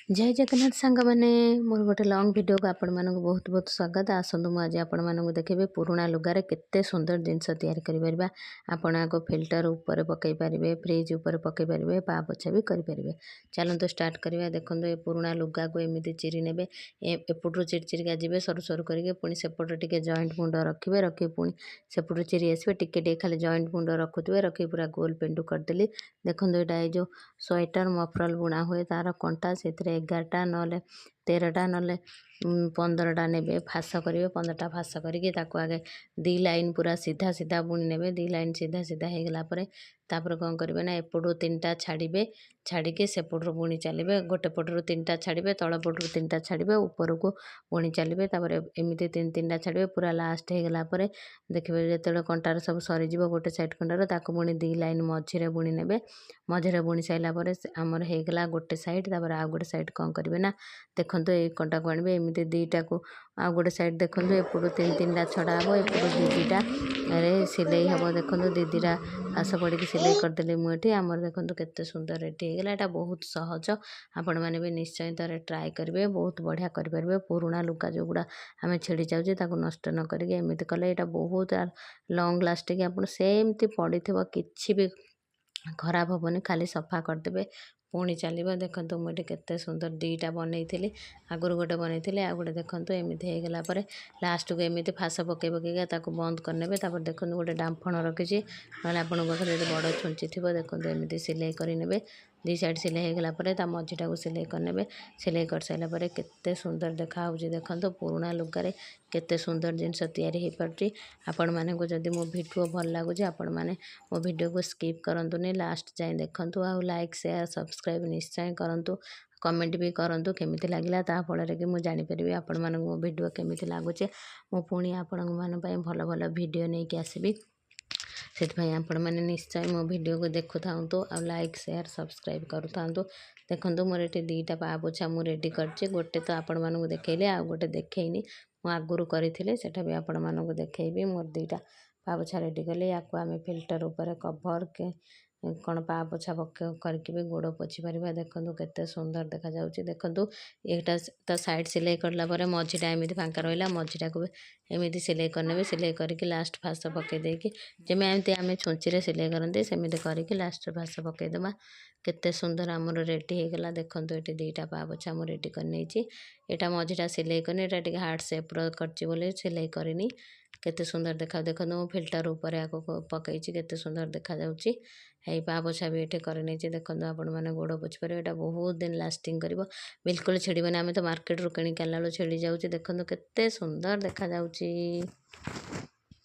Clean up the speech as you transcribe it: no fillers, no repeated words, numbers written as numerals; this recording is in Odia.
ଜୟ ଜଗନ୍ନାଥ ସାଙ୍ଗମାନେ, ମୋର ଗୋଟେ ଲଙ୍ଗ୍ ଭିଡ଼ିଓକୁ ଆପଣମାନଙ୍କୁ ବହୁତ ବହୁତ ସ୍ୱାଗତ। ଆସନ୍ତୁ, ମୁଁ ଆଜି ଆପଣମାନଙ୍କୁ ଦେଖେଇବି ପୁରୁଣା ଲୁଗାରେ କେତେ ସୁନ୍ଦର ଜିନିଷ ତିଆରି କରିପାରିବା। ଆପଣ ଆକୁ ଫିଲ୍ଟର ଉପରେ ପକାଇ ପାରିବେ, ଫ୍ରିଜ୍ ଉପରେ ପକାଇ ପାରିବେ, ପା ପୋଛା ବି କରିପାରିବେ। ଚାଲନ୍ତୁ ଷ୍ଟାର୍ଟ କରିବା। ଦେଖନ୍ତୁ, ଏ ପୁରୁଣା ଲୁଗାକୁ ଏମିତି ଚିରି ନେବେ। ଏପଟରୁ ଚିରି ଚିରିକା ଯିବେ ସରୁ ସରୁ କରିକି, ପୁଣି ସେପଟୁ ଟିକେ ଜଏଣ୍ଟ ମୁଣ୍ଡ ରଖିବେ, ରଖିକି ପୁଣି ସେପଟୁ ଚିରି ଆସିବେ। ଟିକେ ଟିକେ ଖାଲି ଜଏଣ୍ଟ ମୁଣ୍ଡ ରଖୁଥିବେ, ରଖିକି ପୁରା ଗୋଲ ପେଣ୍ଡୁ କରିଦେଲି। ଦେଖନ୍ତୁ, ଏଇଟା ଏଇ ଯେଉଁ ସ୍ୱେଟର ମଫଲର ବୁଣା ହୁଏ ତା'ର କଣ୍ଟା। ସେଥିରେ 11ଟା ନହେଲେ 13ଟା ନହେଲେ 15ଟା ନେବେ, ଫାସ କରିବେ। 15ଟା ଫାସ କରିକି ତାକୁ ଆଗେ 2 ଲାଇନ୍ ପୁରା ସିଧା ସିଧା ବୁଣି ନେବେ। 2 ଲାଇନ୍ ସିଧା ସିଧା ହେଇଗଲା ପରେ ତାପରେ କ'ଣ କରିବେ ନା, ଏପଟୁ 3ଟା ଛାଡ଼ିବେ, ଛାଡ଼ିକି ସେପଟରୁ ବୁଣି ଚାଲିବେ। ଗୋଟେ ପଟରୁ 3ଟା ଛାଡ଼ିବେ, ତଳ ପଟରୁ 3ଟା ଛାଡ଼ିବେ, ଉପରକୁ ବୁଣି ଚାଲିବେ। ତାପରେ ଏମିତି 3 3ଟା ଛାଡ଼ିବେ। ପୁରା ଲାଷ୍ଟ ହେଇଗଲା ପରେ ଦେଖିବେ, ଯେତେବେଳେ କଣ୍ଟାରେ ସବୁ ସରିଯିବ ଗୋଟେ ସାଇଡ଼୍ କଣ୍ଟାର, ତାକୁ ପୁଣି 2 ଲାଇନ୍ ମଝିରେ ବୁଣି ନେବେ। ମଝିରେ ବୁଣି ସାରିଲା ପରେ ଆମର ହେଇଗଲା ଗୋଟେ ସାଇଡ଼୍। ତାପରେ ଆଉ ଗୋଟେ ସାଇଡ଼୍ କ'ଣ କରିବେ ନା, ଦେଖନ୍ତୁ, ଏଇ କଣ୍ଟାକୁ ଆଣିବେ ଏମିତି 2ଟାକୁ। ଆଉ ଗୋଟେ ସାଇଡ଼୍ ଦେଖନ୍ତୁ, ଏପଟୁ 3 3ଟା ଛଡ଼ା ହେବ, ଏପଟୁ 2 2ଟାରେ ସିଲେଇ ହେବ। ଦେଖନ୍ତୁ, 2 2ଟା ଫାସ ପଡ଼ିକି ସିଲେଇ କରିଦେଲି ମୁଁ ଏଠି। ଆମର ଦେଖନ୍ତୁ କେତେ ସୁନ୍ଦର ଏଠି ହେଇଗଲା। ଏଇଟା ବହୁତ ସହଜ, ଆପଣମାନେ ବି ନିଶ୍ଚୟ ଥରେ ଟ୍ରାଏ କରିବେ, ବହୁତ ବଢ଼ିଆ କରିପାରିବେ। ପୁରୁଣା ଲୁଗା ଯେଉଁଗୁଡ଼ା ଆମେ ଛିଡ଼ି ଯାଉଛି, ତାକୁ ନଷ୍ଟ ନ କରିକି ଏମିତି କଲେ ଏଇଟା ବହୁତ ଲଙ୍ଗ୍ ଲାଷ୍ଟିଂ। ଆପଣ ସେମିତି ପଡ଼ିଥିବ, କିଛି ବି ଖରାପ ହେବନି, ଖାଲି ସଫା କରିଦେବେ, ପୁଣି ଚାଲିବ। ଦେଖନ୍ତୁ, ମୁଁ ଏଠି କେତେ ସୁନ୍ଦର 2ଟା ବନେଇଥିଲି। ଆଗରୁ ଗୋଟେ ବନେଇଥିଲି, ଆଉ ଗୋଟେ। ଦେଖନ୍ତୁ, ଏମିତି ହେଇଗଲା ପରେ ଲାଷ୍ଟକୁ ଏମିତି ଫାସ ପକାଇ ପକାଇକା ତାକୁ ବନ୍ଦ କରିନେବେ। ତାପରେ ଦେଖନ୍ତୁ, ଗୋଟେ ଡାମ୍ଫଣ ରଖିଛି, ନହେଲେ ଆପଣଙ୍କ ପାଖରେ ଯଦି ବଡ଼ ଛୁଞ୍ଚି ଥିବ, ଦେଖନ୍ତୁ ଏମିତି ସିଲେଇ କରିନେବେ। 2 ସାଇଡ଼୍ ସିଲେଇ ହେଇଗଲା ପରେ ତା ମଝିଟାକୁ ସିଲେଇ କରିନେବେ। ସିଲେଇ କରିସାରିଲା ପରେ କେତେ ସୁନ୍ଦର ଦେଖାହେଉଛି। ଦେଖନ୍ତୁ, ପୁରୁଣା ଲୁଗାରେ କେତେ ସୁନ୍ଦର ଜିନିଷ ତିଆରି ହେଇପାରୁଛି। ଆପଣମାନଙ୍କୁ ଯଦି ମୋ ଭିଡ଼ିଓ ଭଲ ଲାଗୁଛି, ଆପଣମାନେ ମୋ ଭିଡ଼ିଓକୁ ସ୍କିପ୍ କରନ୍ତୁନି, ଲାଷ୍ଟ ଯାଏଁ ଦେଖନ୍ତୁ ଆଉ ଲାଇକ୍, ସେୟାର, ସବସ୍କ୍ରାଇବ୍ ନିଶ୍ଚୟ କରନ୍ତୁ। କମେଣ୍ଟ ବି କରନ୍ତୁ କେମିତି ଲାଗିଲା, ତା ଫଳରେ କି ମୁଁ ଜାଣିପାରିବି ଆପଣମାନଙ୍କୁ ମୋ ଭିଡ଼ିଓ କେମିତି ଲାଗୁଛି। ମୁଁ ପୁଣି ଆପଣମାନଙ୍କ ପାଇଁ ଭଲ ଭଲ ଭିଡ଼ିଓ ନେଇକି ଆସିବି। ସେଥିପାଇଁ ଆପଣମାନେ ନିଶ୍ଚୟ ମୋ ଭିଡ଼ିଓକୁ ଦେଖୁଥାନ୍ତୁ ଆଉ ଲାଇକ୍, ସେୟାର, ସବସ୍କ୍ରାଇବ୍ କରୁଥାନ୍ତୁ। ଦେଖନ୍ତୁ, ମୋର ଏଠି 2ଟା ପା ପୋଛା ମୁଁ ରେଡ଼ି କରିଛି। ଗୋଟେ ତ ଆପଣମାନଙ୍କୁ ଦେଖେଇଲି, ଆଉ ଗୋଟେ ଦେଖେଇନି। ମୁଁ ଆଗରୁ କରିଥିଲି, ସେଇଟା ବି ଆପଣମାନଙ୍କୁ ଦେଖେଇବି। ମୋର 2ଟା ପା ପୋଛା ରେଡ଼ି କଲି। ୟାକୁ ଆମେ ଫିଲ୍ଟର ଉପରେ କଭର୍ କ'ଣ ପା ପୋଛା କରିକି ବି ଗୋଡ଼ ପୋଛି ପାରିବା। ଦେଖନ୍ତୁ କେତେ ସୁନ୍ଦର ଦେଖାଯାଉଛି। ଦେଖନ୍ତୁ, ଏଇଟା ତା ସାଇଡ଼୍ ସିଲେଇ କଲା ପରେ ମଝିଟା ଏମିତି ଫାଙ୍କା ରହିଲା। ମଝିଟାକୁ ବି ଏମିତି ସିଲେଇ କରିନେବେ। ସିଲେଇ କରିକି ଲାଷ୍ଟ ଫାସ ପକାଇ ଦେଇକି, ଯେମିତି ଆମେ ଛୁଞ୍ଚିରେ ସିଲେଇ କରନ୍ତି, ସେମିତି କରିକି ଲାଷ୍ଟରେ ଫାସ ପକାଇଦେବା। କେତେ ସୁନ୍ଦର ଆମର ରେଡ଼ି ହେଇଗଲା। ଦେଖନ୍ତୁ, ଏଠି 2ଟା ପା ପୋଛା ମୁଁ ରେଡ଼ି କରିନେଇଛି। ଏଇଟା ମଝିଟା ସିଲେଇ କରିନି, ଏଇଟା ଟିକେ ହାର୍ଟ ସେପ୍ର କରିଛି ବୋଲି ସିଲେଇ କରିନି। କେତେ ସୁନ୍ଦର ଦେଖା। ଦେଖନ୍ତୁ, ମୁଁ ଫିଲ୍ଟର ଉପରେ ଆକୁ ପକାଇଛି, କେତେ ସୁନ୍ଦର ଦେଖାଯାଉଛି। ଏଇ ପା ପୋଛା ବି ଏଠି କରିନେଇଛି। ଦେଖନ୍ତୁ, ଆପଣମାନେ ଗୋଡ଼ ପୋଛିପାରିବେ। ଏଇଟା ବହୁତ ଦିନ ଲାଷ୍ଟିଂ କରିବ, ବିଲକୁଲ ଛିଡ଼ିବନି। ଆମେ ତ ମାର୍କେଟରୁ କିଣିକି ଆଣିଲା ବେଳକୁ ଛିଡ଼ି ଯାଉଛି। ଦେଖନ୍ତୁ କେତେ ସୁନ୍ଦର ଦେଖାଯାଉଛି।